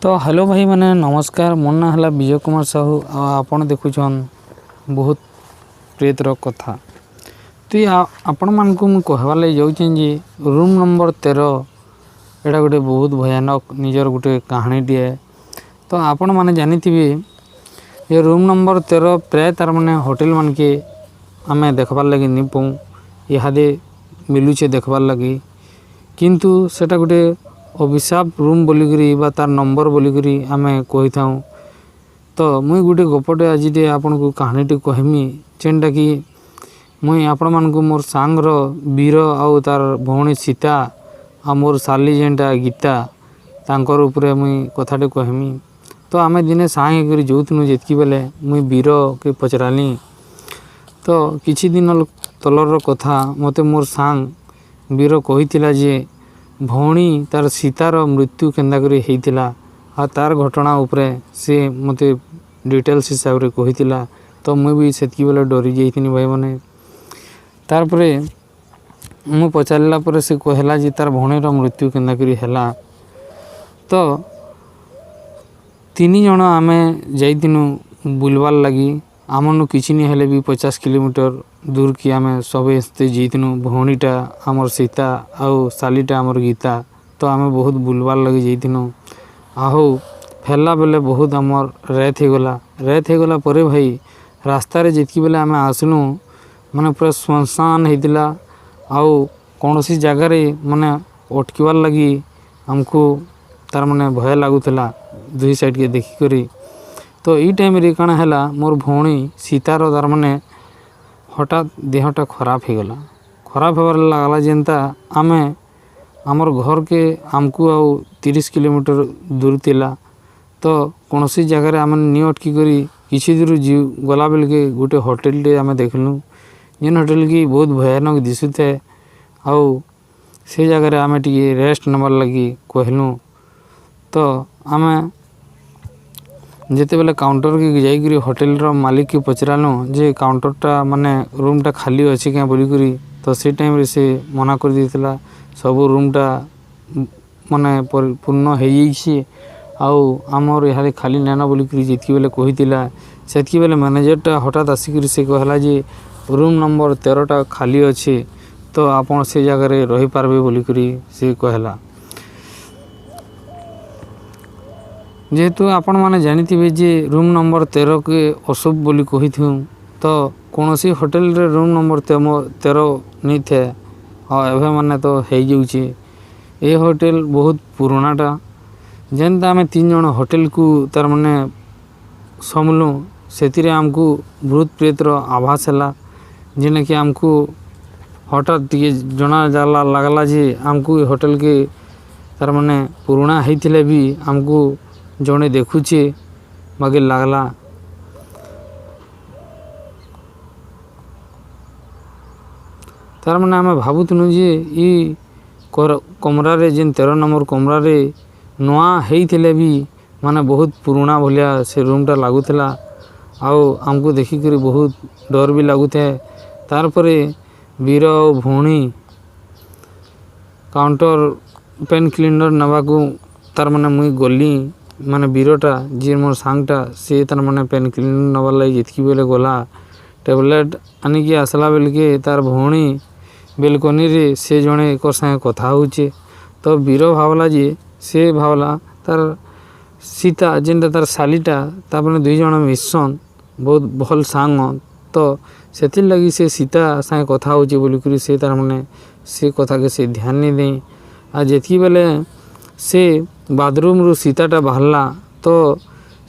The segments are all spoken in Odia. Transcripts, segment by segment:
ତ ହ୍ୟାଲୋ ଭାଇମାନେ, ନମସ୍କାର। ମୋ ନାଁ ହେଲା ବିଜୟ କୁମାର ସାହୁ ଆଉ ଆପଣ ଦେଖୁଛନ୍ ବହୁତ ପ୍ରେତର କଥା। ତ ଆପଣମାନଙ୍କୁ ମୁଁ କହିବାର୍ ଲାଗି ଯାଉଛେଁ ଯେ ରୁମ୍ ନମ୍ବର 13 ଏଇଟା ଗୋଟେ ବହୁତ ଭୟାନକ ନିଜର ଗୋଟେ କାହାଣୀଟିଏ। ତ ଆପଣମାନେ ଜାଣିଥିବେ ଏ ରୁମ୍ ନମ୍ବର 13 ପ୍ରାୟ ତାର ମାନେ ହୋଟେଲ ମାନକେ ଆମେ ଦେଖବାର୍ ଲାଗି ନି ପାଉଁ, ଇହାଦେ ମିଲୁଛେ ଦେଖବାର୍ ଲାଗି, କିନ୍ତୁ ସେଟା ଗୋଟେ ଅଭିଶାପ ରୁମ୍ ବୋଲିକରି ବା ତାର ନମ୍ବର ବୋଲିକରି ଆମେ କହିଥାଉଁ। ତ ମୁଇଁ ଗୋଟେ ଗପଟେ ଆଜି ଟିକେ ଆପଣଙ୍କୁ କାହାଣୀଟେ କହେମି, ଯେନ୍ଟାକି ମୁଇଁ ଆପଣମାନଙ୍କୁ ମୋର୍ ସାଙ୍ଗର ବୀର ଆଉ ତାର ଭଉଣୀ ସୀତା ଆଉ ମୋର୍ ଶାଲି ଯେନ୍ଟା ଗୀତା, ତାଙ୍କର ଉପରେ ମୁଇଁ କଥାଟେ କହେମି। ତ ଆମେ ଦିନେ ସାଙ୍ଗ ହେଇକରି ଯାଉଥିନୁ, ଯେତ୍କି ବେଲେ ମୁଇଁ ବୀରକେ ପଚରାଲି। ତ କିଛି ଦିନ ତଲର କଥା ମୋତେ ମୋର୍ ସାଙ୍ଗ ବୀର କହିଥିଲା ଯେ ଭଉଣୀ ତାର ସୀତାର ମୃତ୍ୟୁ କେନ୍ତା କରି ହେଇଥିଲା ଆଉ ତାର ଘଟଣା ଉପରେ ସେ ମୋତେ ଡିଟେଲ୍ସ ହିସାବରେ କହିଥିଲା। ତ ମୁଇଁ ବି ସେତ୍କି ବେଲେ ଡରି ଯାଇଥିନି ଭାଇମାନେ। ତାର୍ପରେ ମୁଁ ପଚାରିଲା ପରେ ସେ କହିଲା ଯେ ତାର ଭଉଣୀର ମୃତ୍ୟୁ କେନ୍ତା କରି ହେଲା। ତ ତିନି ଜଣ ଆମେ ଯାଇଥିନୁ ବୁଲବାର୍ ଲାଗି। ଆମନୁ କିଛି ନି ହେଲେ ବି 50 କିଲୋମିଟର ଦୂରକି ଆମେ ସବେ ଯାଇଥିନୁ। ଭଉଣୀଟା ଆମର୍ ସୀତା ଆଉ ଶାଲିଟା ଆମର୍ ଗୀତା। ତ ଆମେ ବହୁତ ବୁଲବାର୍ ଲାଗି ଯାଇଥିନୁ। ଆଉ ଫେରଲା ବେଲେ ବହୁତ ଆମର୍ ରାତ ହେଇଗଲା। ରାତ ହେଇଗଲା ପରେ ଭାଇ ରାସ୍ତାରେ ଯେତ୍କି ବେଲେ ଆମେ ଆସିଲୁ, ମାନେ ପୁରା ଶୂନଶାନ ହେଇଥିଲା ଆଉ କୌଣସି ଜାଗାରେ ମାନେ ଅଟକିବାର୍ ଲାଗି ଆମକୁ ତାର୍ ମାନେ ଭୟ ଲାଗୁଥିଲା ଦୁଇ ସାଇଡ଼୍କେ ଦେଖିକରି। ତ ଏଇ ଟାଇମ୍ରେ କାଣା ହେଲା, ମୋର୍ ଭଉଣୀ ସୀତାର ତାର୍ ମାନେ ହଠାତ୍ ଦେହଟା ଖରାପ ହେଇଗଲା। ଖରାପ ହେବାର୍ ଲାଗଲା ଯେନ୍ତା ଆମେ ଆମର୍ ଘରକେ ଆମକୁ ଆଉ 30 କିଲୋମିଟର ଦୂର ଥିଲା। ତ କୌଣସି ଜାଗାରେ ଆମେ ନି ଅଟକି କରି କିଛି ଦୂର ଗଲା ବେଲକେ ଗୋଟେ ହୋଟେଲଟେ ଆମେ ଦେଖିଲୁ, ଯେନ୍ ହୋଟେଲ କି ବହୁତ ଭୟାନକ ଦିଶୁଥାଏ। ଆଉ ସେ ଜାଗାରେ ଆମେ ଟିକେ ରେଷ୍ଟ ନେବାର୍ ଲାଗି କହିଲୁ। ତ ଆମେ ଯେତେବେଲେ କାଉଣ୍ଟର୍କେ ଯାଇକରି ହୋଟେଲର ମାଲିକକେ ପଚରାଲୁ ଯେ କାଉଣ୍ଟରଟା ମାନେ ରୁମ୍ଟା ଖାଲି ଅଛି କାଁ ବୋଲିକରି, ତ ସେ ଟାଇମ୍ରେ ସେ ମନା କରିଦେଇଥିଲା, ସବୁ ରୁମ୍ଟା ମାନେ ପରିପୂର୍ଣ୍ଣ ହେଇଯାଇଛି ଆଉ ଆମର ଇହାଦେ ଖାଲି ନାଇନ ବୋଲିକରି ଯେତ୍କି ବେଲେ କହିଥିଲା, ସେତ୍କି ବେଲେ ମ୍ୟାନେଜର୍ଟା ହଠାତ୍ ଆସିକରି ସେ କହିଲା ଯେ ରୁମ୍ ନମ୍ବର 13ଟା ଖାଲି ଅଛି, ତ ଆପଣ ସେ ଜାଗାରେ ରହିପାରବେ ବୋଲିକରି ସେ କହିଲା। ଯେହେତୁ ଆପଣମାନେ ଜାଣିଥିବେ ଯେ ରୁମ୍ ନମ୍ବର 13କେ ଅଶୁଭ ବୋଲି କହିଥିଉଁ, ତ କୌଣସି ହୋଟେଲରେ ରୁମ୍ ନମ୍ବର 13 ନେଇଥାଏ, ଆଉ ଏବେ ମାନେ ତ ହେଇଯାଉଛି। ଏ ହୋଟେଲ ବହୁତ ପୁରୁଣାଟା। ଯେନ୍ତା ଆମେ ତିନି ଜଣ ହୋଟେଲକୁ ତାର୍ ମାନେ ସମଲୁ, ସେଥିରେ ଆମକୁ ଭୂତ ପ୍ରେତର ଆଭାସ ହେଲା, ଯେନ୍ଟାକି ଆମକୁ ହଠାତ୍ ଟିକେ ଜଣା ଲାଗଲା ଯେ ଆମକୁ ଏ ହୋଟେଲକେ ତାର୍ ମାନେ ପୁରୁଣା ହେଇଥିଲେ ବି ଆମକୁ ଜଣେ ଦେଖୁଛେ ବାଗିର୍ ଲାଗ୍ଲା। ତାର୍ ମାନେ ଆମେ ଭାବୁଥିନୁ ଯେ ଇ କମରାରେ ଯେନ୍ 13 ନମ୍ବର କମରାରେ ନୂଆ ହେଇଥିଲେ ବି ମାନେ ବହୁତ ପୁରୁଣା ଭଳିଆ ସେ ରୁମ୍ଟା ଲାଗୁଥିଲା ଆଉ ଆମକୁ ଦେଖିକରି ବହୁତ ଡର ବି ଲାଗୁଥାଏ। ତାର୍ପରେ ବୀର ଆଉ ଭଉଣୀ କାଉଣ୍ଟର ପେନ୍ କ୍ଲିନର୍ ନେବାକୁ ତାର୍ ମାନେ ମୁଇଁ ଗଲି, ମାନେ ବୀରଟା ଯିଏ ମୋର୍ ସାଙ୍ଗଟା ସେ ତାର୍ ମାନେ ପେନ୍ କ୍ଲିନର୍ ନେବାର୍ ଲାଗି ଯେତ୍କି ବେଲେ ଗଲା, ଟ୍ୟାବଲେଟ୍ ଆନିକି ଆସିଲା ବେଲକେ ତାର୍ ଭଉଣୀ ବେଲକନିରେ ସେ ଜଣେ ଏକର୍ ସାଙ୍ଗେ କଥା ହଉଛେ। ତ ବୀର ଭାବଲା ଯେ ସେ ଭାବଲା ତାର୍ ସୀତା ଯେନ୍ଟା ତାର୍ ଶାଲିଟା ତାପରେ ଦୁଇ ଜଣ ମିଶନ୍ ବହୁତ ଭଲ୍ ସାଙ୍ଗ, ତ ସେଥିର୍ଲାଗି ସେ ସୀତା ସାଙ୍ଗେ କଥା ହଉଛେ ବୋଲିକରି ସେ ତାର୍ ମାନେ ସେ କଥାକେ ସେ ଧ୍ୟାନ ନି ଦେଇ। ଆଉ ଯେତ୍କି ବେଲେ ସେ ବାଥରୁମ୍ରୁ ସୀତାଟା ବାହାରିଲା, ତ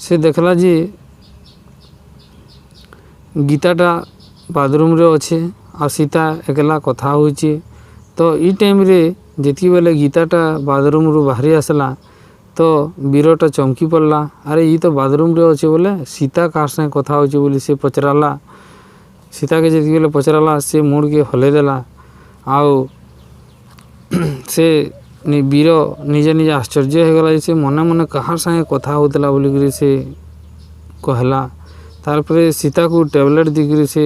ସେ ଦେଖିଲା ଯେ ଗୀତାଟା ବାଥରୁମ୍ରେ ଅଛେ ଆଉ ସୀତା ଏକଲା କଥା ହଉଛେ। ତ ଇ ଟାଇମ୍ରେ ଯେତ୍କି ବେଲେ ଗୀତାଟା ବାଥରୁମ୍ରୁ ବାହାରି ଆସିଲା, ତ ବୀରଟା ଚମକି ପଡ଼ଲା, ଆରେ ଇ ତ ବାଥରୁମ୍ରେ ଅଛେ ବୋଲେ ସୀତା କାହାର ସାଙ୍ଗେ କଥା ହଉଛେ ବୋଲି ସେ ପଚରାଲା। ସୀତାକେ ଯେତ୍କି ବେଲେ ପଚରାଲା, ସେ ମୁଡ଼୍କେ ହଲେଇ ଦେଲା ଆଉ ସେ ବୀର ନିଜେ ନିଜେ ଆଶ୍ଚର୍ଯ୍ୟ ହେଇଗଲା ଯେ ସେ ମନେ ମନେ କାହାର ସାଙ୍ଗେ କଥା ହଉଥିଲା ବୋଲିକରି ସେ କହେଲା। ତାର୍ପରେ ସୀତାକୁ ଟ୍ୟାବଲେଟ୍ ଦେଇକରି ସେ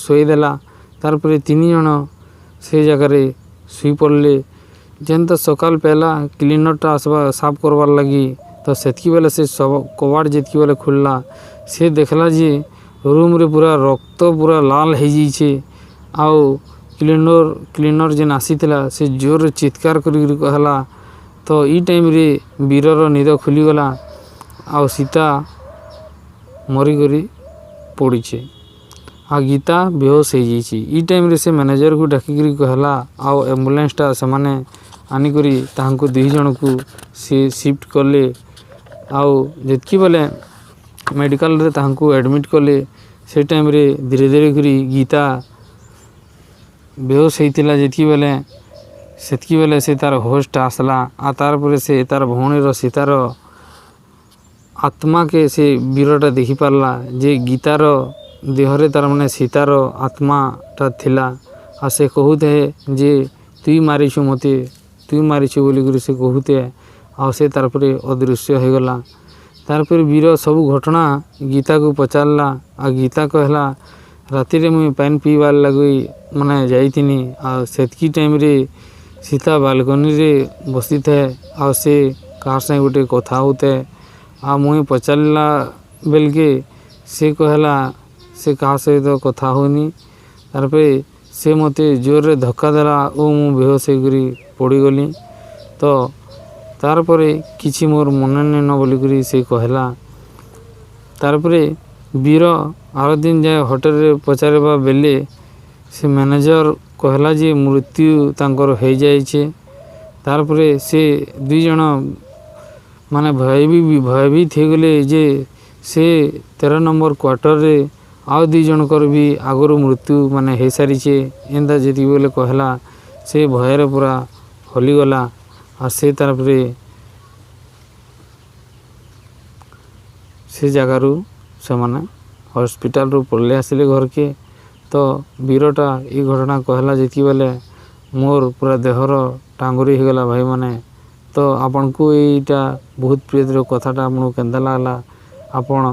ଶୋଇଦେଲା। ତାର୍ପରେ ତିନି ଜଣ ସେ ଜାଗାରେ ଶୁଇ ପଡ଼ଲେ। ଯେନ୍ତା ସକାଳ ପେଲା କ୍ଲିନର୍ଟା ଆସ୍ବା ସାଫ୍ କର୍ବାର୍ ଲାଗି, ତ ସେତ୍କି ବେଲେ ସେ କବାଟ ଯେତ୍କି ବେଲେ ଖୋଲିଲା, ସେ ଦେଖିଲା ଯେ ରୁମ୍ରେ ପୁରା ରକ୍ତ ପୁରା ଲାଲ ହେଇଯାଇଛେ। ଆଉ କ୍ଲିନର୍ ଯେନ୍ ଆସିଥିଲା, ସେ ଜୋରରେ ଚିତ୍କାର କରିକିରି କହେଲା। ତ ଇ ଟାଇମ୍ରେ ବୀରର ନିଦ ଖୋଲିଗଲା ଆଉ ସୀତା ମରିକରି ପଡ଼ିଛେ ଆଉ ଗୀତା ବେହୋସ ହେଇଯାଇଛି। ଇ ଟାଇମ୍ରେ ସେ ମ୍ୟାନେଜର୍କୁ ଡାକିକିରି କହେଲା ଆଉ ଆମ୍ବୁଲାନ୍ସଟା ସେମାନେ ଆନିକରି ତାହାଙ୍କୁ ଦୁଇ ଜଣକୁ ସେ ସିଫ୍ଟ କଲେ। ଆଉ ଯେତ୍କି ବେଲେ ମେଡ଼ିକାଲରେ ତାହାଙ୍କୁ ଆଡ଼ମିଟ୍ କଲେ, ସେ ଟାଇମ୍ରେ ଧୀରେ ଧୀରେ କରି ଗୀତା ବେହୋସ ହେଇଥିଲା ଯେତ୍କି ବେଲେ, ସେତ୍କି ବେଲେ ସେ ତାର ହୋସ୍ଟା ଆସିଲା। ଆଉ ତାର୍ ପରେ ସେ ତାର ଭଉଣୀର ସୀତାର ଆତ୍ମାକେ ସେ ବୀରଟା ଦେଖିପାରିଲା ଯେ ଗୀତାର ଦେହରେ ତାର ମାନେ ସୀତାର ଆତ୍ମାଟା ଥିଲା। ଆଉ ସେ କହୁଥାଏ ଯେ ତୁଇ ମାରିଛୁ ମତେ, ତୁଇ ମାରିଛୁ ବୋଲିକରି ସେ କହୁଥାଏ। ଆଉ ସେ ତାର୍ପରେ ଅଦୃଶ୍ୟ ହେଇଗଲା। ତାର୍ପରେ ବୀର ସବୁ ଘଟଣା ଗୀତାକୁ ପଚାରିଲା। ଆଉ ଗୀତା କହିଲା, ରାତିରେ ମୁଇଁ ପାଏନ୍ ପିଇବାର୍ ଲାଗି ମାନେ ଯାଇଥିନି ଆଉ ସେତ୍କି ଟାଇମ୍ରେ ସୀତା ବାଲକୋନିରେ ବସିଥାଏ ଆଉ ସେ କାହାର୍ ସାଙ୍ଗେ ଗୋଟେ କଥା ହଉଥାଏ। ଆଉ ମୁଇଁ ପଚାରିଲା ବେଲ୍କେ ସେ କହେଲା ସେ କାହା ସହିତ କଥା ହଉନି। ତାର୍ପରେ ସେ ମତେ ଜୋର୍ରେ ଧକ୍କା ଦେଲା ଓ ମୁଁ ବେହୋସ ହେଇକରି ପଡ଼ିଗଲି। ତ ତାର୍ପରେ କିଛି ମୋର୍ ମନେ ନାଇଁନ ବୋଲିକରି ସେ କହେଲା। ତାର୍ପରେ ବୀର ଆର ଦିନ ଯାଏ ହୋଟେଲରେ ପଚାରିବା ବେଲେ ସେ ମ୍ୟାନେଜର୍ କହେଲା ଯେ ମୃତ୍ୟୁ ତାଙ୍କର ହେଇଯାଇଛେ। ତାର୍ପରେ ସେ ଦୁଇ ଜଣ ମାନେ ଭୟଭୀତ ହେଇଗଲେ ଯେ ସେ 13 ନମ୍ବର କ୍ୱାର୍ଟରରେ ଆଉ ଦୁଇ ଜଣଙ୍କର ବି ଆଗରୁ ମୃତ୍ୟୁ ମାନେ ହେଇସାରିଛେ। ଏନ୍ତା ଯେତିକି ବେଲେ କହେଲା, ସେ ଭୟରେ ପୁରା ହଲିଗଲା। ଆଉ ସେ ତାର୍ପରେ ସେ ଜାଗାରୁ ସେମାନେ ହସ୍ପିଟାଲରୁ ପଲେଇ ଆସିଲେ ଘର୍କେ। ତ ବୀରଟା ଇ ଘଟଣା କହେଲା ଯେତ୍କି ବେଲେ ମୋର୍ ପୁରା ଦେହର ଟାଙ୍ଗୁରି ହେଇଗଲା ଭାଇମାନେ। ତ ଆପଣଙ୍କୁ ଏଇଟା ଭୂତ ପ୍ରେତ୍ର କଥାଟା ଆପଣଙ୍କୁ କେନ୍ତା ଲାଗ୍ଲା, ଆପଣ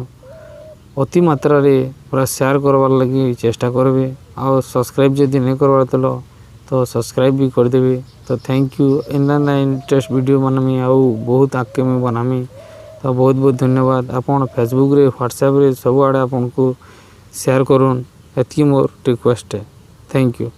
ଅତି ମାତ୍ରାରେ ପୁରା ସେୟାର କରବାର୍ ଲାଗି ଚେଷ୍ଟା କରିବେ। ଆଉ ସବସ୍କ୍ରାଇବ୍ ଯଦି ନାଇଁ କରବାର୍ ତେଲ, ତ ସବସ୍କ୍ରାଇବ୍ ବି କରିଦେବେ। ତ thank you. ଏନ୍ତା ଏନ୍ତା ଇଣ୍ଟରେଷ୍ଟ ଭିଡ଼ିଓ ମାନେ ମୁଇଁ ଆଉ ବହୁତ ଆଗ୍କେ ମୁଇଁ ବନାମି। ତ ବହୁତ ବହୁତ ଧନ୍ୟବାଦ। ଆପଣ ଫେସବୁକ୍ରେ, ହ୍ୱାଟ୍ସଆପ୍ରେ ସବୁଆଡ଼େ ଆପଣଙ୍କୁ ସେୟାର କରୁନ୍, ଏତ୍କି ମୋର୍ ରିକ୍ୱେଷ୍ଟ। Thank you.